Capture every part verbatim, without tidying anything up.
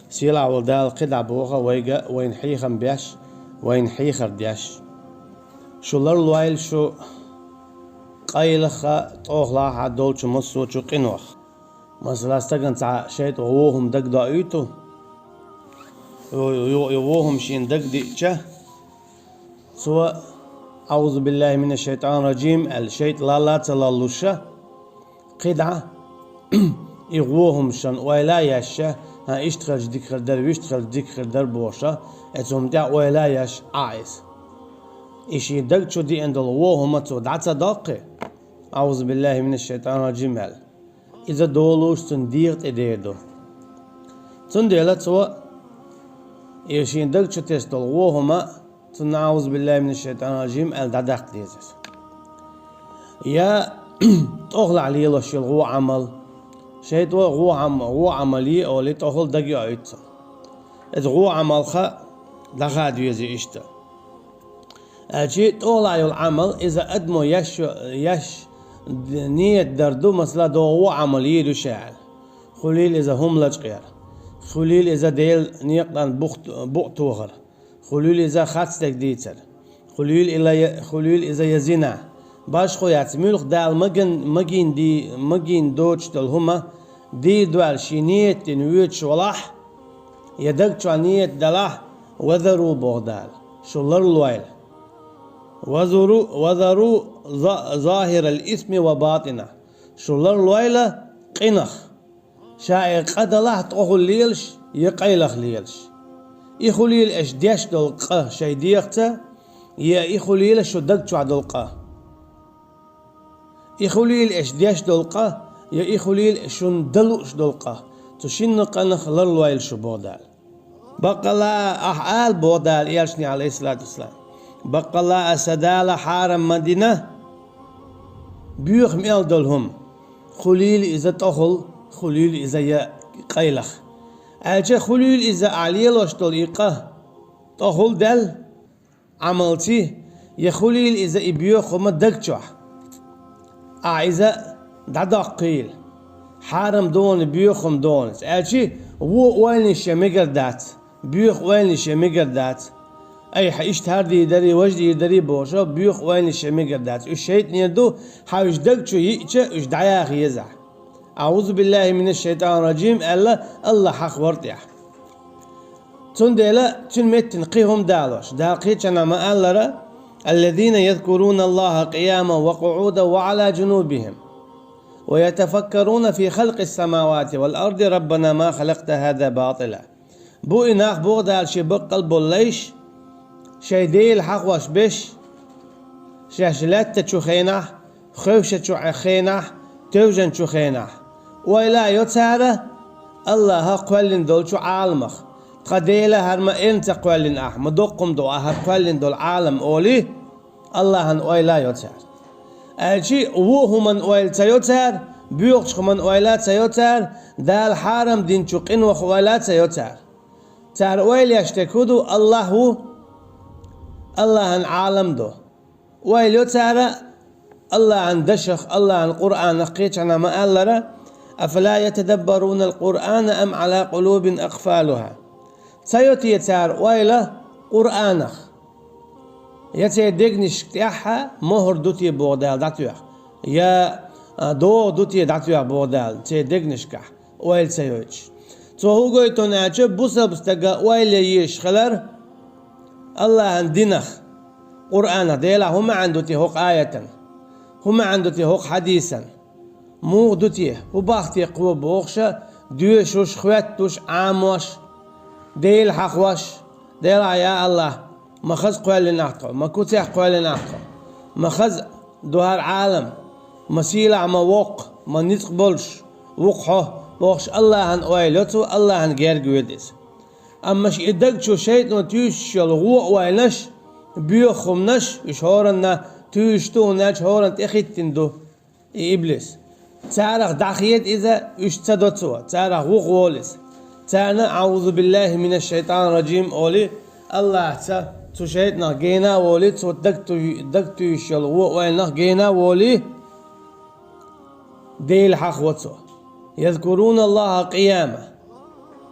Сийлахь волу Дала кхидӀа боху вайга, вайна хьехам беш, вайна хьехар деш. Шу ларлойла шу къайлаха, тӀохлахьа долчу массочу къинойх. Масала, стагана цхьа шайтӀа вон хӀума дагадоуьйту, ю-, ю-, ю вон хӀума шена дагадеъча, цо: «Аузу биллахи мина шайтӀан раджим», – аьлла, шайтӀа лалла а ца лаллуша, кхидӀа и вон хӀума шен ойла а ешша, хӀан, иштта хилча дика хир дара, вуьшта хилча дика хир дара бохуша, оцу хӀума тӀехь ойла а еш Ӏа иза. И шен даг чу деана долу вон хӀума цо дӀа ца доккхий, «Аузу биллахи мина шайтӀан раджим», – аьлла, иза долуш цуьнан дегӀа тӀе дер ду. Цундела цо и шен даг чу тесна долу вон хӀума, цунна «Аузу биллахи мина шайтӀан раджим» аьлла, дӀадаккха дезара. Я тӀохлахь лелош йолу вон Ӏамал, шайтӀа вон Ӏам-, вон Ӏамал е олий, тӀохула дагайоуьйту цо. Иза вон Ӏамалха дӀахада веза иштта. Аьлчи тӀохлахь йолу Ӏамал, иза адамо еш, еш ният дар ду, масала, догӀу вон Ӏамал йийр ю ша аьлла. Хуьлийла иза хӀума лачкъаяр. Хуьлийла иза Делан некъан букъ-, букъ тохар. Хуьлийла иза харцдерг дийцар. Хуьлийла ила я-, хуьлийла иза я зина. Башхо яц, муьлхха Дала маган-, магийна ди-, магийна доцуш долу хӀума дийр ду аьлла шен ният дина воьдуш валахь, я даг чохь ният далахь, «Вазару», – боху Дала, шу ларлойла. «Вазару, вазару за-, захирал исми ва батина». Шу ларлойла къинах. Ша и къа далахь тӀохула лелаш, я къайлаха лелаш. И хуьлийла аша деш долу къа шайн дегӀаца, я и хуьлийла шу даг чохь долу къа. И хуьлийла аша деш долу къа, я и хуьлийла шуна дан лууш долу къа. Цу шинна къинах ларлойла шу, боху Дала. Баккъалла а ахь ала, боху Дала элчане, алейхиссалату вассалам. Баккъалла а сан Дала хьарам ма дина боьха мел долу хӀума. Хуьлийла иза тӀохула, хуьлийла иза я къайлаха. Аьлча хуьлийла иза ахь лелош долу и къа тӀохула даьлла Ӏамалций, я хуьлийла иза и боьха хӀума даг чохь. Ахь иза дӀадоккхийла. Хьарам догӀу, боьха хӀума догӀу иза. Аьлчи вон ойланаш я мегар дац. Боьха ойланаш я мегар дац. Ай, хьан иштта хӀара дийр дарий, важа дийр дарий бохуша, боьха ойланаш я мегар дац. Уьш шайтӀанера ду, хьан уьш даг чу йиъча, уьш дӀаяха еза ахь. «Аузу биллахи мина шайтӀан раджим», – аьлла, Аллах хьахавар тӀехь. Цундела цуьнан меттана кхин хӀума далош, Дала кхечанхьа ма-аллара: «Аллазина язкуруна Аллаха къияма ва къууда ва Ӏала джунубихим, ва ятафаккаруна фи халкъис самавати вал арди, раббана ма халакъта хаза батила». Бу и нах, боху Дала, шен баккъал болу лайш, шайн Дела хьахош беш, шаьш лаьттачу хенахь, хевшачу хенахь, тевжанчу хенахь. Ойла а йо цара Аллаха кхоьллина долчу Ӏаламах. Тхан Дела, хӀара ма эрна ца кхоьллина ахь, ма доккха хӀума ду ахь хӀара кхоьллина долу Ӏалам, олий, Аллахьан ойла а йо цара. Аьлчи вон хӀуманна ойла ца йо цара, боьхачу хӀуманна ойла а ца йо цара, Дала хьарам динчу къинойх ойла а ца йо цара. Цара ойла еш дерг хӀун ду? Аллах ву, Аллахьан Ӏалам ду. Ойла йо цара Аллахьан дашах, Аллахьан Къуръанах, кхечанхьа ма-аллара: «Афала ятадаббарунал Къуръана ам Ӏала къулубин акъфалуха?» Ца йо те цара ойла Къуръанах? Я церан дегнашка тӀехь мохӀар ду те, боху Дала, дӀатоьхна, я, а, догӀа ду те дӀатоьхна, боху Дала, церан дегнашкахь ойла ца йойтуш. Цо хӀун гойту аьлча, бусалба стага ойла езаш хилар Аллахьан динах, Къуръанах. Делахь, хӀун маьӀна ду те хӀокху аятан? ХӀун маьӀна ду те хӀокху хьадисан? Муха ду те? ХӀун боху те кхо бохуша, доьшуш, хоьттуш, Ӏамош, Дела хьахош? Делахь, я Аллах, ма хаза кхоьллина ахь тхо, ма куцехь кхоьллина ахь тхо, ма хаза ду хӀара Ӏалам, ма сийлахь, ма воккха, ма ницкъ болуш ву-кх хьо, бохуш, Аллахьан ойла йо цо, Аллахьан герга воьду иза. Амма ш-, и даг чу шайтӀано туьйсуш йолу вон ойланаш, боьха хӀуманаш, уьш хӀоранна туьйсуш ду, хӀунда аьлча хӀоранна тӀехӀиттина ду и иблис. Царах дӀахеда иза, уьш ца до цо, царах вухаволу иза. Царна «Аузу биллахи мина шайтӀан раджим» олий, Аллахьца цу шайтӀанах гена а волий, цо даг туй-, даг туьйсуш йолу вон ойланах гена а волий, Дела хьахо цо. «Язкуруна Аллаха къияма».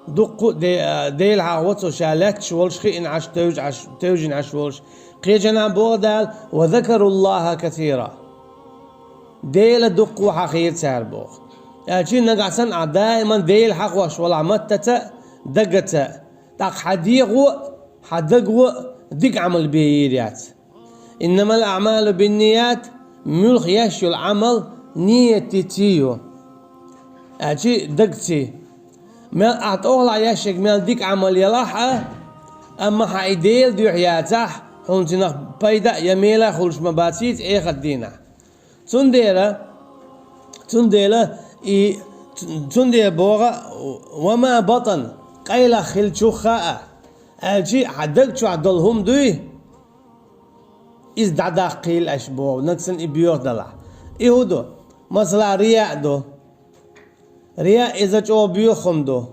дуккха а де-, а, Дела хьахаво цо ша лаьтташ волуш хиъна Ӏаш, тевжа Ӏаш, тевжина Ӏаш волуш. Кхечанхьа боху Дала: «Ва закаруллаха касира». Дела дуккха хьахийра цара боху. Аьлча нагахь санна ахь даиман Дела хьахош валахь маттаца а, дагаца а, тӀаккха хьан дегӀо а, хьан даго а дика Ӏамал бен йийр яц. «Иннамал аъмалу бинният», муьлхха еш йолу Ӏамал нийятций ю, аьлча дагций. Мел ахь тӀехула еш ерг мел дика Ӏамал ялахь а, амма хьан и Делан дуьхьа яцахь, хьуна цунах пайда а я мела а хуьлуш ма бацийца эхарт дийнахь. Цундела, цундела и, цундела боху: «Ва ма батан», къайлаха хиллачух а, аьлча хьан даг чохь долу хӀума дуй, иза дӀадаккхийла аша боху, нагахь санна и боьха далахь. И хӀун ду? Масала, рияъ ду. Рияъ иза чӀогӀа боьха хӀума ду.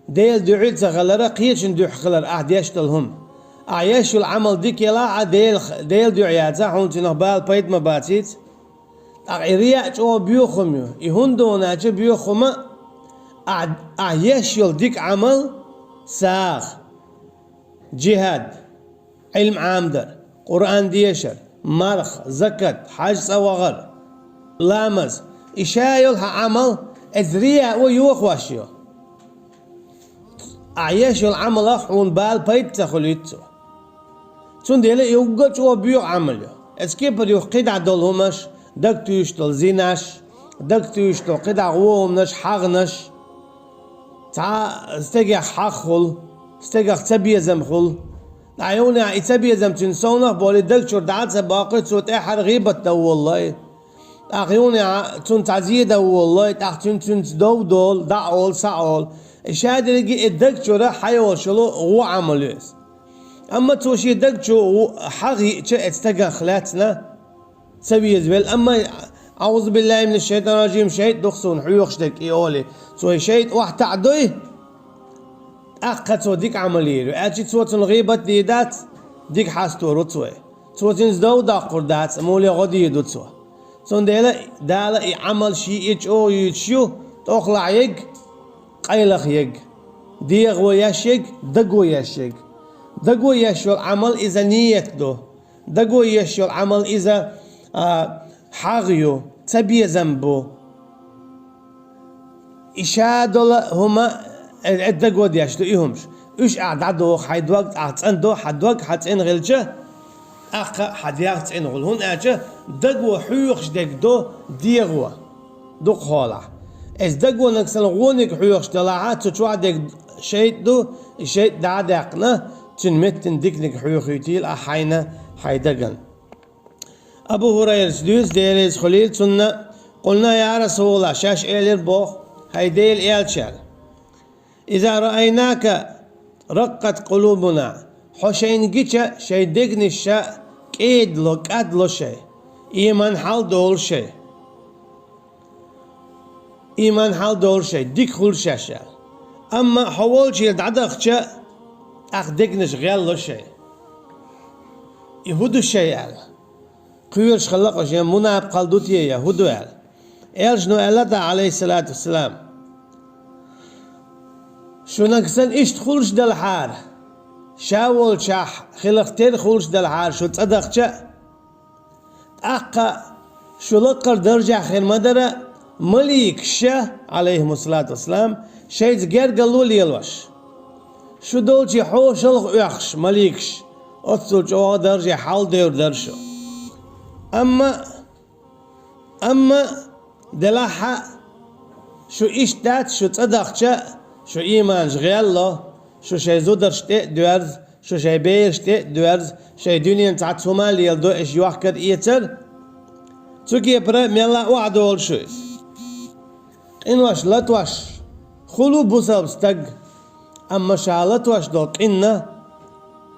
Делан дуьхьа а ца хилар, кхечун дуьхьа хилар ахь деш долу хӀума. Ахь еш йолу Ӏамал дика ялахь а, Дела, Делан дуьхьа яцахь, хьуна цунах бала пайда ма бацийца. ТӀаккха и рияъ чӀогӀа боьха хӀума ю. И хӀунда ду аьлча боьха хӀума, ахь, ахь еш йолу дика Ӏамал, сагӀа, жихӀад, Ӏилма Ӏамадар, Къуръан дешар, марха, закат, хьаьж цӀа вахар, ламаз. И ша йолу хьан Ӏамал, иза рияъ а йохош ю. Ахь еш йолу Ӏамалах хьуна бала пайда ца хуьлуьйту цо. Цундела и уггар чӀогӀа боьха Ӏамал ю. Иза кепара юха кхидӀа долу хӀумаш, даг туьйсуш долу зинаш, даг туьйсуш долу кхидӀа вон хӀуманаш, хьагӀнаш, цхьа стегех хьагӀ хуьлу, стегах цабезам хуьлу. Ткъа юханехьа и цабезам цуьнан совнах а болий, даг чуьра дӀа а ца боккхий, цо тӀаьххьара гӀийбат дан волалой. ТӀаккха юханехьа цунна цхьа зе дан волалой, тӀаккха цуьнца, цуьнца дов долу, дӀа а олу, схьа а олу. И ша дерриге и даг чуьра хьайолуш йолу вон Ӏамал ю иза. Амма цо шен даг чу ву-, хьагӀ йиъча, оцу стагах лаьцна ца везавелла. Амма «АӀузу биллахӀи минаш-шайтӀанир-ражим», шайтӀа ду-кх суна хьоьхуш дерг и олий, цо и шайтӀа охьатаӀадой, тӀаккха цо дика Ӏамал йийр ю. Аьлча цо цунна гӀийбат дийр дац, дика хьастор ву цо. Цо цуьнца дов доккхур дац, муьлхха гӀо дийр ду цо. Цундела Дала и Ӏамал шиъ а чӀогӀа юьйцуш ю, тӀехула ерг, къайлаха ерг, дегӀо еш ерг, даго еш ерг. Даго еш йолу Ӏамал иза ният ду. Даго еш йолу Ӏамал иза, а, хьагӀ ю, цабезам бу. И ша долу хӀума, э, э, даго деш ду и хӀумаш. Уьш ахь дӀадоху, хьайн дог ахь цӀандо, хьан дог хьан цӀена хилча, тӀаккха хьан дегӀ цӀена хуьлу. ХӀунда аьлча даго хьоьхуш дерг ду дегӀо. Дукха хьолахь. Иза даго нагахь санна вониг хьоьхуш далахь, цу чохь дерг шайтӀа ду, и шайтӀа дӀа а даьккхина, цуьнан меттана диканиг хьоьхуьйтийла ахь хьайна, хьайн дагана. Абу ХӀурайрас дуьйцу, Дела реза хуьлийла цунна: «Къулна, я РасулаллахӀ», шаьш элира боху, хӀай Делан элча, аьлла: «Иза раайнака раккъат къулубуна». Хьо шайна гича, шайн дегнаш ша кӀедало, кӀадло шайн. Ийман хьал долу шайн. Ийман хьал долу шайн, дика хуьлу шаьш аьлла. Амма хьо волчуьра дӀадахча, тӀаккха дегнаш гӀелло шайн. И хӀун ду шайн аьлла? Кхоьруш хилла-кх уьш, я мунапикъал ду те, я хӀун ду аьлла. Элчано аьлла тӀаккха, Ӏалайхиссалату вассалам: «Шуна санна иштта хуьлуш делахьара, ша волчохь хиларх тера хуьлуш делахьара шу цӀа дахча а, тӀаккха шу лакхара даржехь хир ма дара, маликаш, Ӏалайхимуссалату вассалам, шайца гергарло лелош. Шу долчу хьошалгӀа оьхуш, маликаш, оццул чӀогӀа дарже хьалдевр дара шу. Амма, амма делахь а, шу иштта дац, шу цӀа дахча а, шу ийманаш гӀелло, шу шайн зударшна тӀе а доьрзу, шу шайн берашна тӀе а доьрзу, шайн дуьненан цхьацца хӀума а леладо, аша йохкар а, эцар а. Цу кепара мелла а охьадолу шу иза. Къинош латош хуьлу бусалба стаг, амма ша латош долу къинна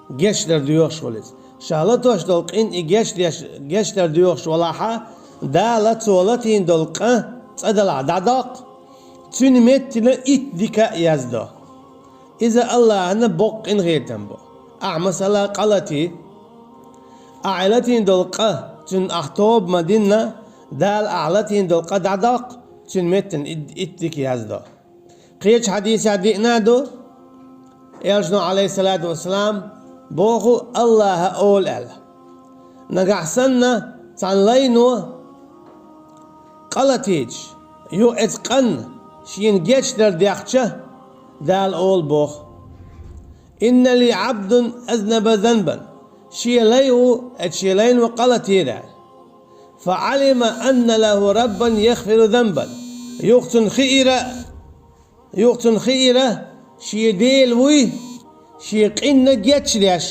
гечдар доьхуш хуьлу иза. Ша латош долу къин и гечдеш, гечдар доьхуш валахь а, Дала цо латийна долу къа цӀа далахь дӀадоккху, цуьнан меттана итт дика а яздо. Иза АллахӀана боккха къинхетам бу. Ахь, масала, къа латий, ахь латийна долу къа, цуьнан ахь тоба ма-динна, Дала ахь латийна долу къа дӀадоккху, цуьнан меттана ит-, итт дика яздо. Кхечу хьадисехь деана ду, Элчано, Ӏалайхиссалату вассалам, боху, Аллаха олу аьлла: «Нагахь санна цхьана лайно къа латийча, юха оцу къанна шена гечдар дехча, Дала олу боху: „Инна ли Ӏабдан азнаба занбан“, шен лай ву, оцу шен лайно къа латийра. Фа Ӏалима анна лаху Раббан яхфиру занбан. Юха цунна хиира, юха цунна хиира, шен Дела вуй, шен къинна гечдеш.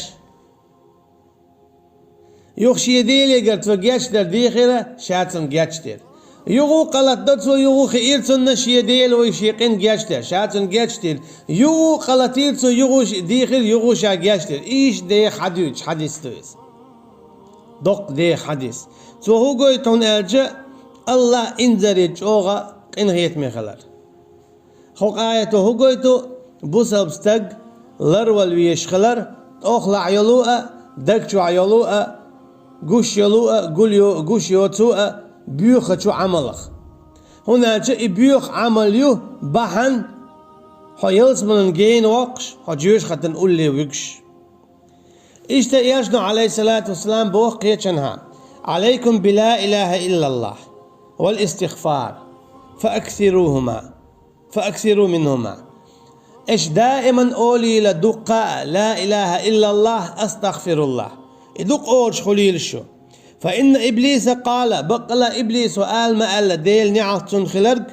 Юха шен Делегара цо гечдар дийхира, ша цунна гечдира. Юха къа латадо цо, юха хиира цунна шен Дела вуй, шен къинна гечдеш, ша цунна гечдира. Юха къа латийра цо, юха ш-, дийхира, юха ша гечдира. Иштта деха хьадуьйцуш хьадис ду иза. Доккха деха хьадис. Цо хӀун гойту хьуна аьлча, Аллах инзаре чӀогӀа къинхетаме хилар. ХӀокху аято хӀун гойту? Бусалба стаг ларвала везаш хилар, тӀохлахь йолу а, даг чохь йолу а, гуш йолу а, гуш йоцу а, боьхачу Ӏамалах. ХӀунда аьлча и боьха Ӏамал ю бахьана хьо ялсаманан гена воккхуш, хьо жоьжахатин улле вуьгуш. Иштта Элчано, Ӏалайхиссалату вассалам, боху кхечанхьа: «Ӏалайкум би ла илаха иллаллах вал истигъфар, фа аксирухума, фа аксиру минхума». Аша даиман олийла дуккха а: «Ла илаха иллаллах, астагъфируллах». И дукха олуш хуьлийла шу. «Фа инна иблиса къала», баккъала иблисо ала ма аьлла, Делан неӀалт цунна хиларг: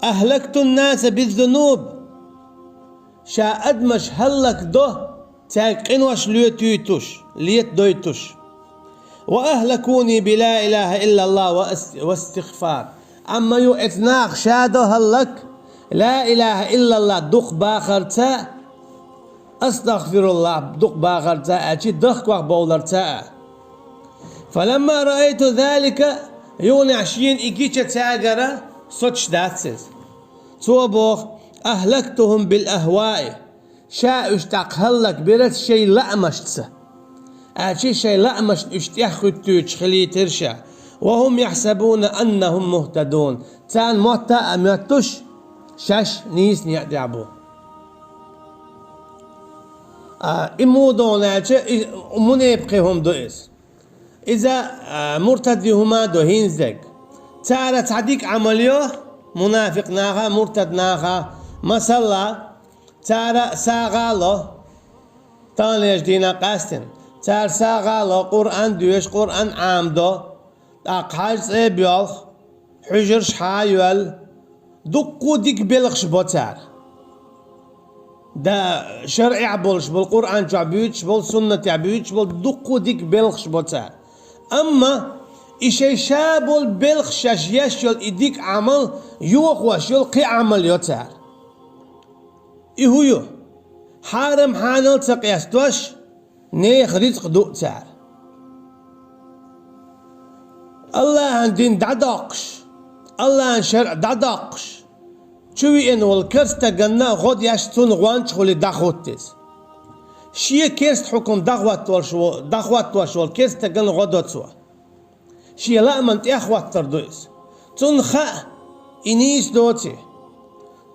«Ахлактун наса биззунуб». Ша адамаш хӀаллакдо, цаьрга къинош летойтуш, летадойтуш. «Ва ахлакуни би ла илаха иллаллах ва ас-, ва истигъфар». Амма ю эцу наха ша до хӀаллак, ла илаха иллаллах дукха бахарца, астагъфируллах дукха бахарца а, чи дохкох бовларца а. «Фаламма раайту залика», юханехь шена и гича цаьргара соцуш дац иза. Цо боху: «Ахлактухум бил ахваи». Ша уьш тӀаккха хӀаллак бира шайн лаамашца. Аьлча шайн лаамашна уьш тӀеххуьттуьйтуш хилийтира ша. «Ва хум яхсабуна аннахум мухтадун». Царна мотта а моьттуш, шаьш нийса некъа тӀехь бу. А, и муха ду аьлча, и мунепакъий хӀума ду иза. Иза, а, муртадийн хӀума ду хӀинца дерг. Цара цхьа дика Ӏамал йо, мунафикъ наха, муртад наха, масала, цара сагӀа ло, таханлерчу дийнахь къаьстина. Цара сагӀа ло, Къуръан доьшу, Къуръан Ӏамадо, тӀаккха хьаьж цӀе а боьлху, хьуьжарш хьа а йоьллу, дуккха а дика белхаш бо цара. Да, шарӀехь болуш болу, Къуръан чохь буьйцуш болу, суннатехь буьйцуш болу дуккха а дика белхаш бо цара. Амма и шайн ша болу белхаш, шаьш еш йолу и дика Ӏамал йохош йолу кхин Ӏамал йо цара. И хӀун ю? Хьарам-хьанал ца къестош, нехан рицкъ дуъ цара. Аллахьан дин дӀадоккхуш, Аллахьан шарӀ дӀадоккхуш, чу веана волу керстаганна гӀо деш, цунна гӀончахули дӀахӀутту иза. Шен керста хьукум дӀахӀоттош во-, дӀахӀоттош волу керстаганна гӀо до цо. Шен лааман тӀехӀоттар ду иза. Цунна хаьа, и нийса доций.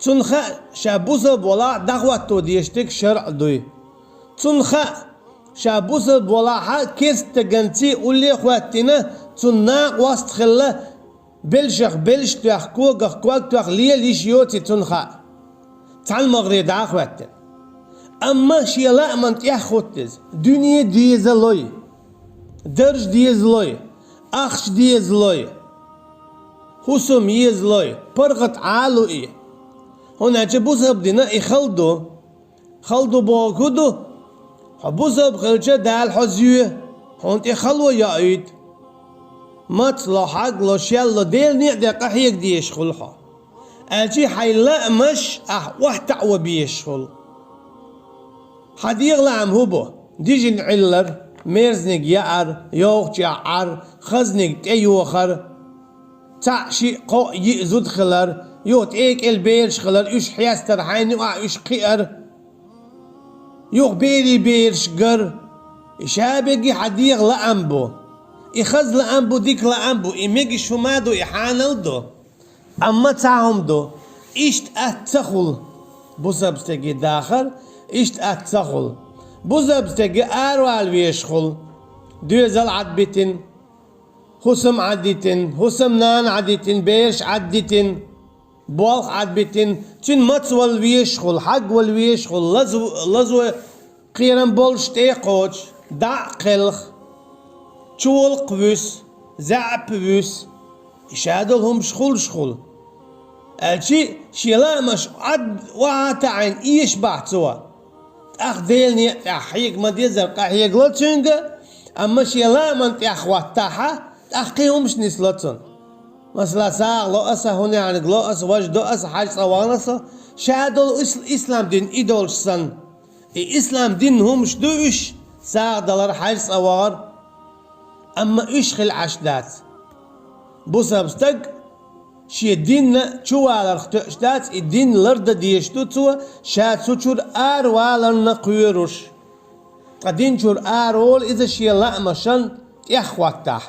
Цунна хаьа, ша бусалба валахь а дӀахӀотто дезаш дерг шарӀ дуй. Цунна хаьа, ша бусалба валахь а керстаганций улле а хӀоьттина, цунна накъост а хилла, белшах белш а тоьхна, когах ког а тоьхна лела йиш йоций цунна хаьа. Цхьана магӀаре дӀа а хӀоьттина. Амма шен лааман тӀехӀутту иза, дуьне дезалой, дарж дезалой, ахча дезалой, хӀусам езалой, паргӀат Ӏалуй. ХӀунда аьлча бусалба дина и хала ду. Хала ду бохург хӀун ду? Хьо бусалба хилча, Дала хьо зоь, хьуна тӀе хало йоуьйту. Мацло, хьагло, шелло, Делан некъа тӀе къахьега дезаш хуьлу хьо. Аьлча хьайн лаамаш ахь охьатаӀо безаш хуьлу. Хьан дегӀан лаам хӀун бу? Дижина Ӏиллар, мерзаниг яар, йовхачех Ӏар, хазниг тӀейохар, цхьаъ, шиъ, кхоъ, йиъ зуда хилар, юха тӀекӀел бераш хилар, уьш хьестар, хьайна юкъахь уьш кхиар, юха берийн бераш гар. И шаберриге хьан дегӀан лаам бу. И хаза лаам бу, дика лаам бу, и мегаш хӀума ду, и хьанал ду. Амма цхьа хӀума ду, Иштта атта ца хуьлу бусалба стеган дахар, иштта атта ца хуьлу. Бусалба стаг аравала везаш хуьлу, доьзал Ӏадбитина, хӀусам Ӏадитина, хӀусамнана Ӏадитина, бераш Ӏадитина, болх Ӏадбитина, цуьнан мацвала везаш хуьлу, хьагвала везаш хуьлу, лаз-, лазо кхерам болуш тӀе а кхочуш, дӀа а кхелха, чуволкха вуьсу, заьӀап вуьсу, и шадолу хӀумаш хуьлуш хуьлу. Аьлчи шен лаамаш Ӏад охьа а таӀийна, эша бахь цо. ТӀаккха Делан некъа тӀехь хьега ма-деззара къахьегало цуьнга, амма шен лааман тӀехь хӀоттахь, тӀаккха кхин хӀумаш нисло цунна. Масала, сагӀа ло аса, хӀунеаниг ло аса, важа до аса, хьаьж цӀа вахана со, шадолу ис-, ислам дин и долуш санна. И ислам динан хӀумаш ду уьш, сагӀа далар, хьаьж цӀа вахар, амма уьш хила Ӏаш дац. Бусалба стаг шен динна чуваларх тоьаш дац, и дин лардан дезаш ду цо, ша цу чуьра араваларна кхоьруш. Ткъа дин чуьра араволу иза шен лаамашан тӀехь хӀоттахь.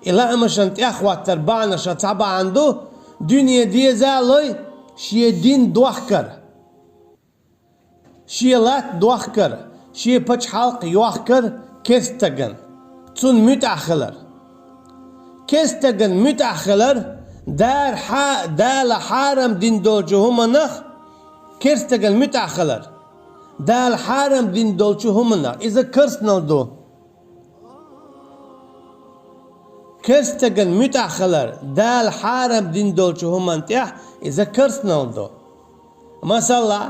И лаамашан тӀехь хӀоттар бахьанашан цхьа бахьана ду, дуьне деза а лой, шен дин дохкар. Шен латта дохкар, шен пачхьалкх йохкар керста стагана, цунна муьтӀахь хилар. Керста стагана муьтӀахь хилар, Дала хьа-, Дала хьарам дина долчу хӀуманах, керста стагана муьтӀахь хилар, Дала хьарам дина долчу хӀуманах, иза керстанал ду. Керста стагана муьтӀахь хилар, Дала хьарам дина долчу хӀуманна тӀехь, иза керстанал ду. Масала,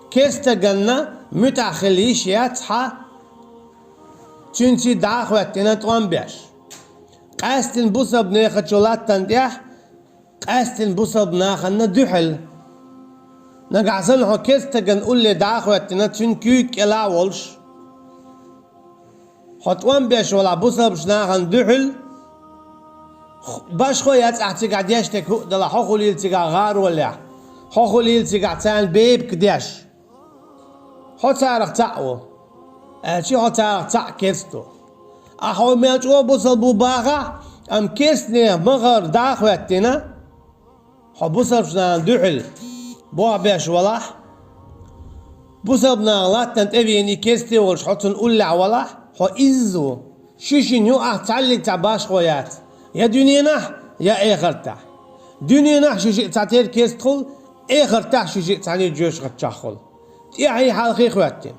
керста стаганна муьтӀахь хила йиш яц хьан, цуьнца дӀа а хӀоьттина тӀом беш. Къаьстина бусалба нахачу латтана тӀехь, къаьстина бусалба нахана дуьхьал. Нагахь санна хьо керста стагана улле дӀа а хӀоьттина, цуьнан куьйга кӀелахь а волуш, хьо тӀом беш валахь бусалбачу нахана дуьхьал, башхо яц ахь цигахь деш дерг хӀуъа далахь, хьо хуьлийла цигахь гӀаролехь, хьо хуьлийла цигахь царна бепиг деш. Хьо царах цхьаъ ву, аьлчи хьо царах цхьаъ керста ву. Ахь хьо мел чӀогӀа бусалба ву бахахь, амма керста нехан махара дӀа а хӀоьттина, хьо бусалбачу нахана дуьхьал болх беш валахь, бусалба наха латтана тӀевеана и керста волуш хьо цунна уллехь валахь, хьо изза ву. Ши шина юкъахь цхьаллиг цхьа башхо яц, я дуьненахь, я эхартахь. Дуьненахь ши шиъ цхьатерра керста хуьлу, эхартахь ши шиъ цхьаьний жоьжахатичохь хуьлу. ТӀаьхьий хьалхий хӀоьттина.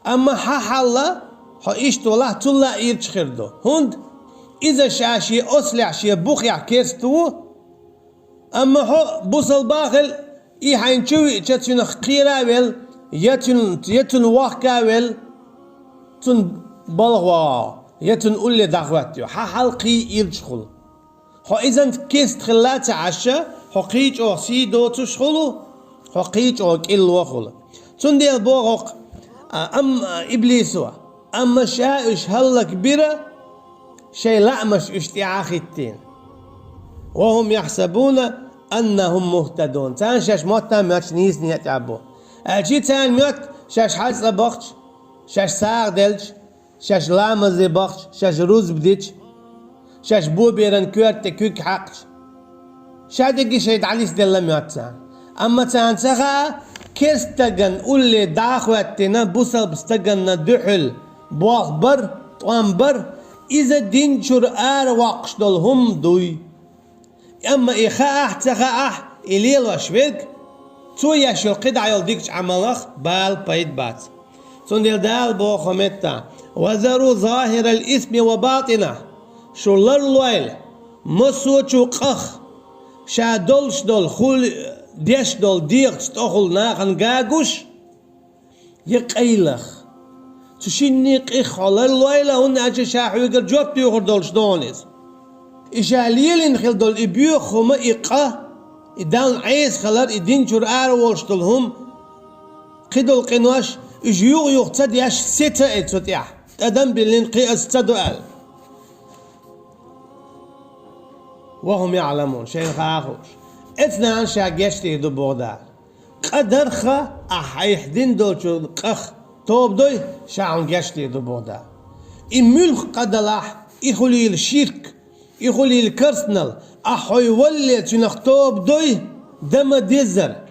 Амма хьан хьал а, хьо иштта валахь, цул а ирча хир ду. ХӀунда иза ша шен ослехь, шен бухехь керста ву, амма хьо бусалба а хила, и хьайна чу веача, цуьнах кхера а велла, я цуьнан, я цуьнан вохка а велла, цунна балха вогӀу, я цунна улле дӀахӀоьттайо. Хьан хьал кхин ирча хуьлу. Хьо изанца керста хилла а ца Ӏаш, хьо кхин чӀогӀа сий доцуш хуьлу, хьо кхин чӀогӀа кӀилло хуьлу. Цундела боху-кх, а, ам-, а, иблисо, амма ша уьш хӀаллакбира, шайн лаамаш уьш тӀаьхьа а хӀиттийна. «وهم يحسبون أنهم مهتدون». Царна шаьш моттам моьттуш нийса некъа тӀехь бу. Аьлчи царна моьтту шаьш хьаьж цӀа бахча, шаьш сагӀа делча, шаьш ламазе бахча, шаьш рузба дича, шаьш боберан коьрта тӀе куьг хьаькхча. Ша дерриге шайн дӀанисделла моьтту царна. Амма царна ца хаьа, керста стагана улле дӀа а хӀоьттина, бусалба стаганна дуьхьал болх бар, тӀом бар, иза дин чуьра аравоккхуш долу хӀума дуй. Амма и хаахь а, ца хаахь а, и лелош верг, цо еш йолу кхидӀа йолу дикачу Ӏамалах бала пайда бац. Цундела Дала боху хӀокху меттехь: «وذروا ظاهر الإثم وباطنه». Шу ларлойла массо а чу къах, ша долуш долу, хуьлу деш долу дегӀаца тӀехула нахана гагуш, я къайлах. Цу шинне къих хьо ларлойла, хӀунда аьлча ша хьоьгара жоп доьхур долуш ду хьуна иза. И ша лелийна хила долу и боьха хӀума, и къа, и Далла Ӏеса хилар, и дин чуьра араволуш долу хӀума, кхидолу къинош, уьш юха-юха ца деш, сеца а цу тӀехь, тӀадам а биллина, кхин аса ца до аьлла. «وهم يعلمون», шайна хаа хууш. Эцнахьа ша гечдийр ду боху Дала. Къа дарха, ахь айхьа дина долчу къах тоба дой, ша хьуна гечдийр ду боху Дала. И муьлха къа далахь, и хуьлийла ширк, и хуьлийла керстанал, ахь хьо валле цуьнах тоба дой, Дан ма деззара,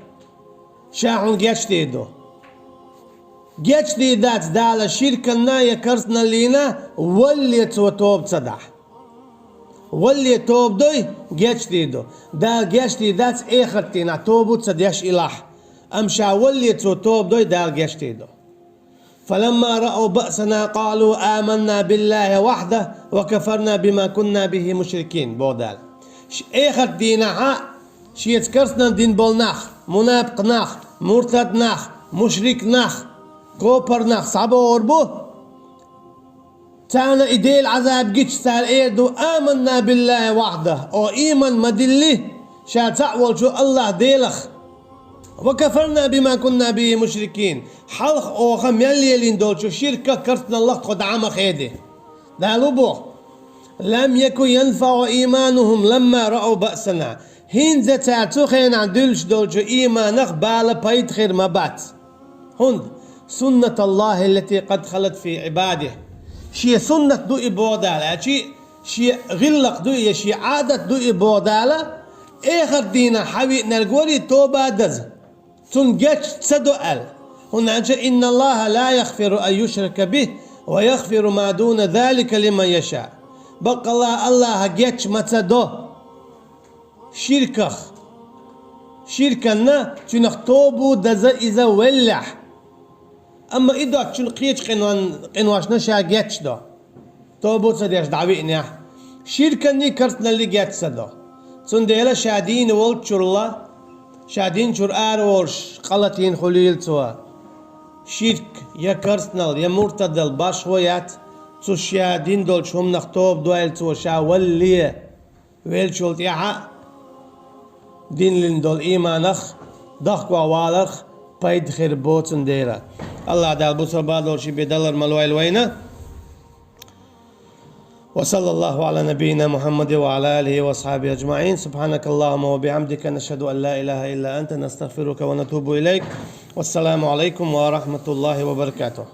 ша хьуна гечдийр ду. Гечдийр дац Дала ширканна я керстаналлина, валлалц цо тоба ца дахь. Валлалц тоба дой, гечдийр ду. Дала гечдийр дац эхарт дийнахь, тоба ца деш хилахь. Амма ша валлалц цо тоба дой, Дала гечдийр ду. فلما رأوا بأسنا قالوا آمنا بالله وحده وكفرنا بما كنا به مشركين, боху Дала. Ш-, эхарт дийнахьа шеца керстаналла дина болу нах, мунапкъ нах, муртад нах, мушрик нах, копар нах схьабогӀур бу. Царна и Делан Ӏазаб гича, цара эр ду: «آمنا بالله وحده», о, ийман ма дилли, ша цхьаъ волчу АллахӀ Делах. «وكفرنا بما كنا به مشركين», хьалха оха мел лелийна долчу ширках, керстаналлах тхо дӀа ма хеди. Дала боху: «لم يكن ينفعهم إيمانهم لما رأوا بأسنا». ХӀинца цара цу хенахь дуьллуш долчу ийманах бала пайда хир ма бац. ХӀунда: «سنة الله التي قد خلت في عباده». Шен суннат ду и, боху Дала, аьлчи, шен гӀиллакх ду и, я шен Ӏадат ду и, боху Дала, эхарт дийнахь хьавиънарг вари тоба даза, цунна геч ца до аьлла. ХӀунда аьлча: «إن الله لا يغفر أن يشرك به ويغفر ما دون ذلك لمن يشاء». Баккъалла АллахӀа геч ма ца до ширках. Ширканна цуьнах тобу даза иза веллехь. Амма и доцчунна кхечу къинон-, къиношна ша геч до, тобу ца деш дӀавиънехь. Ширканний, керстаналлий геч ца до. Цундела ша дийна волччурла, ша динчуьра ара волуш къа латийна хуьлийла цо. Ширк, я керстаналла, я муртадалла башхо яц, цу ша дина долчу хӀуманах тоба дойла цо, ша валлалц веллачул тӀаьхьа динлин долу ийманах дохко валарх пайда хир бу цундела. АллахӀ Дала бусалба долчу бен далар ма лойла вайна. وصلى الله على نبينا محمد وعلى آله وأصحابه أجمعين. سبحانك اللهم وبحمدك، نشهد أن لا إله إلا أنت، نستغفرك ونتوب إليك. والسلام عليكم ورحمة الله وبركاته.